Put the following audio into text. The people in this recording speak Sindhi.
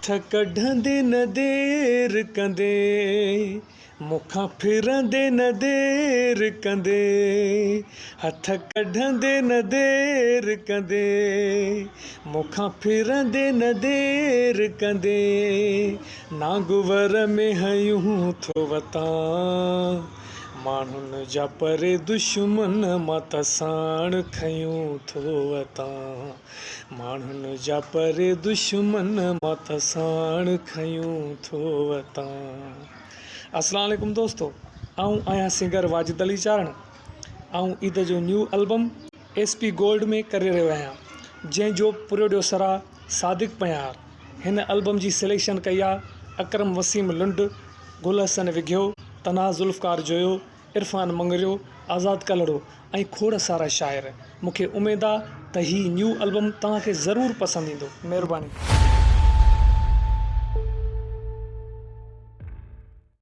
هٿ ڪڍندي نه دير ڪندي، مون کان ڦرندي نه دير ڪندي، هٿ ڪڍندي نه دير ڪندي، مون کان ڦرندي نه دير ڪندي، نانگ ور ۾ هنيون ٿو وتان. ماڻهن جا پري دشمن مان ته ساڻ کنيون ٿو وتان. ماڻهن جا پري دشمن مان ته ساڻ کنيون ٿو وتان. اسلام عليڪم دوستو آئون آهيان سنگر واجد علي چارڻ آئون عيد جو new album S P gold ۾ ڪري رهيو آهيان جنهن جو پروڊيوسر آ صادق پنهيار هن البم جي سليڪشن ڪئي آ اڪرم وسيم لنڊ گل حسن وگهيو تنها ذوالفقار جويو عرفان مڱريو، آزاد ڪلهوڙو ۽ کوڙ سارا شاعر. مون کي اميد آ ته هي نيو البم توهان کي ضرور پسند ايندو. مهرباني.